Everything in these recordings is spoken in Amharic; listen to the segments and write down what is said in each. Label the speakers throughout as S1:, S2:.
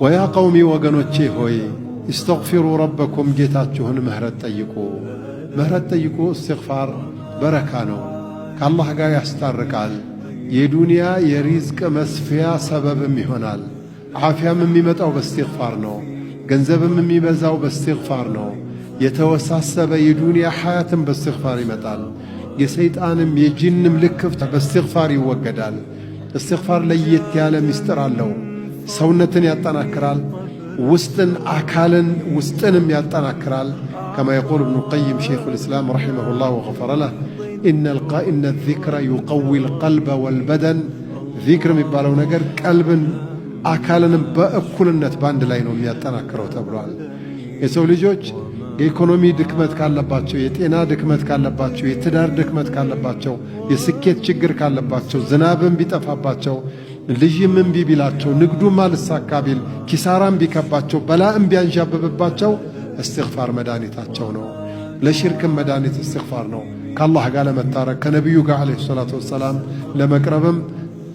S1: ويا قوم ወገኖቼ ሆይ፣ استغفروا ربكم ጌታችሁን ምህረት ጠይቁ። ምህረት ጠይቁ። እስትግፋር በረካ ነው። ከአላህ ጋር ያስታርቃል። የዱንያ የሪዝቅ መስፊያ ሰበብም ይሆናል። ዓፊያም የሚመጣው በእስትግፋር ነው። ገንዘብም የሚበዛው በእስትግፋር ነው። የተወሳሰበ የዱንያ ሐያትም በእስትግፋር ይመጣል። የሰይጣንም የጂንም ልክፍት በእስትግፋር ይወገዳል። እስትግፋር ለየት ያለ ምስጢር አለው። ሰውነትን ያጠናክራል። ውስጥን አካልን ውስጥንም ያጠናክራል። كما يقول ابن القيم شيخ الإسلام رحمه الله وغفر له، إن الذكر يقوي القلب والبدن። ዚክር የሚባለው ነገር ቀልብን አካልንም በእኩልነት በአንድ ላይ ነው የሚያጠናክረው ተብሏል። የሰው ልጆች የኢኮኖሚ ድክመት ካለባቸው፣ የጤና ድክመት ካለባቸው፣ የትዳር ድክመት ካለባቸው፣ የስኬት ችግር ካለባቸው፣ ዝናብም ቢጠፋባቸው፣ ልጅም እምቢ ቢላቸው፣ ንግዱም አልሳካ ቢል፣ ኪሳራም ቢከባቸው፣ በላእም ቢያንዣብብባቸው እስትግፋር መድኃኒታቸው ነው። ለሽርክም መድኃኒት እስትግፋር ነው። ከአላህ ጋር ለመታረቅ፣ ከነቢዩ ጋር عليه الصلاة والسلام ለመቅረብም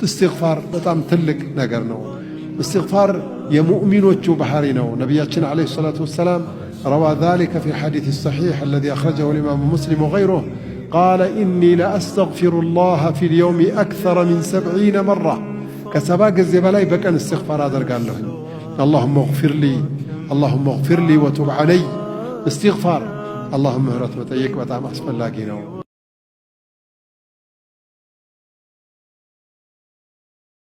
S1: እስትግፋር በጣም ትልቅ ነገር ነው። እስትግፋር የሙእሚኖቹ ባህሪ ነው። ነቢያችን عليه الصلاة والسلام روى ذلك في الحديث الصحيح الذي أخرجه الإمام مسلم وغيره، قال: إني لأستغفر الله في اليوم أكثر من 70 مرة። ከ70 ጊዜ በላይ በቀን እስትግፋር አደርጋለሁኝ። اللهم اغفر لي، اللهم اغفر لي وتب علي። እስትግፋር፣ አላህን ምህረት መጠየቅ በጣም አስፈላጊ ነው።